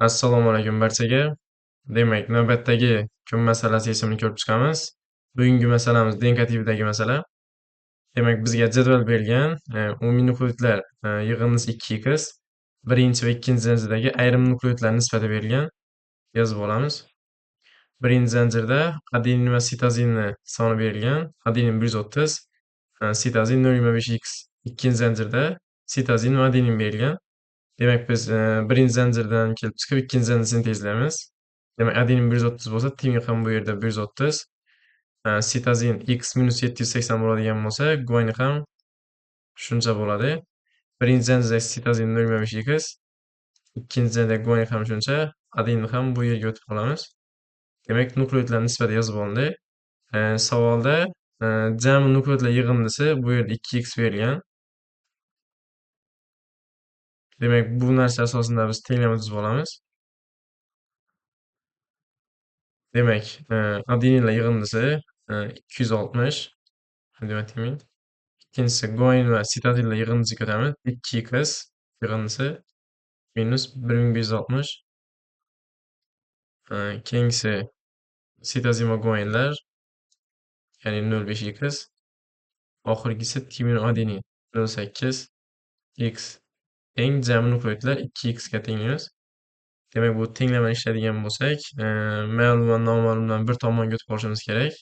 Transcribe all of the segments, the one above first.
Assalomu alaykum barchaga. Demak, navbatdagi kun masalasi yechimini ko'rib chiqamiz. Bugungi masalamiz DNK tipidagi masala. Demak, bizga jadval berilgan. Umumiy nukleotidlar yig'indisi 2x, birinchi va ikkinchi zanjirdagi ayrim nukleotidlar nisbati berilgan. Yozib olamiz. Birinchi zanjirda adenin va sitozinni soni berilgan. Adenin 130, sitozin 0.25x. Ikkinchi zanjirda sitozin va adenin berilgan. Demak, biz birinchi zanjirdan kelib chiqib ikkinchi zanjirni sintezlaymiz. Demak, adenin 130 bo'lsa, timin ham bu yerda 130. Sitozin x minus 780 bo'ladigan bo'lsa, guanin ham shuncha bo'ladi. Birinchi zanjirda sitozin 0.25x, ikkinchi zanjirda guanin ham shuncha, adenin ham bu yerga o'tib qolamiz. Demak, nukleotidlar nisbati yozib olindi. Savolda jami nukleotidlar yig'indisi bu yerda 2x berilgan. Demak, bu narsa asosida biz tenglama tuzib olamiz. Demak, adeninlar yig'indisi 260, demak, timin. Ikkinchisi guanin va sitozinlar yig'indisiga o'tamiz. 2x yig'indisi minus 1560. Keyingisi sitozin va guaninlar, ya'ni 0.5x. Oxirgisi timin va adenin 0.8x. Teng jami nukleotidlar 2x ga tenglaymiz. Demak, bu tenglamani ishlaydigan bo'lsak, ma'lum va noma'lumdan bir tomonga o'tib olishimiz kerak.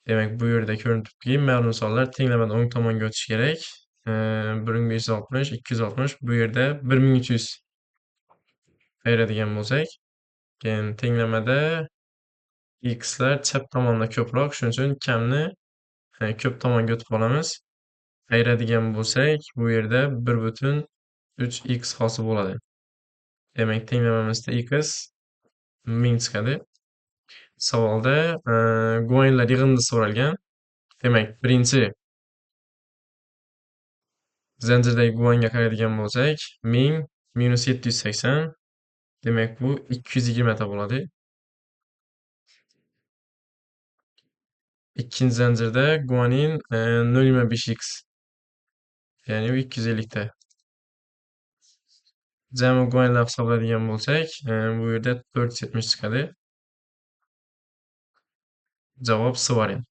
Demak, bu yerda ko'rinib turibdiki, ma'lum sonlar tenglamadan o'ng tomonga o'tishi kerak. 1560, 260, bu yerda 1300 ayiradigan bo'lsak, keyin tenglamada xlar chap tomonda ko'proq, shuning uchun kamni ko'p tomonga o'tib olamiz. Ayiradigan bo'lsak, bu yerda 1.3x hosil bo'ladi. Demak, tenglamamizda x 1000 chiqadi. Savolda guaninlar yig'indisi so'ralgan. Demak, birinchi zanjirdagi guaninga qaraydigan bo'lsak, 1000 minus 780, demak bu 220 ta bo'ladi. Ikkinchi zanjirda guanin 0.25x, ya'ni bu 250 ta. Jami guaninlar hisoblaydigan bo'lsak, bu yerda 470 chiqadi. Javob C variant.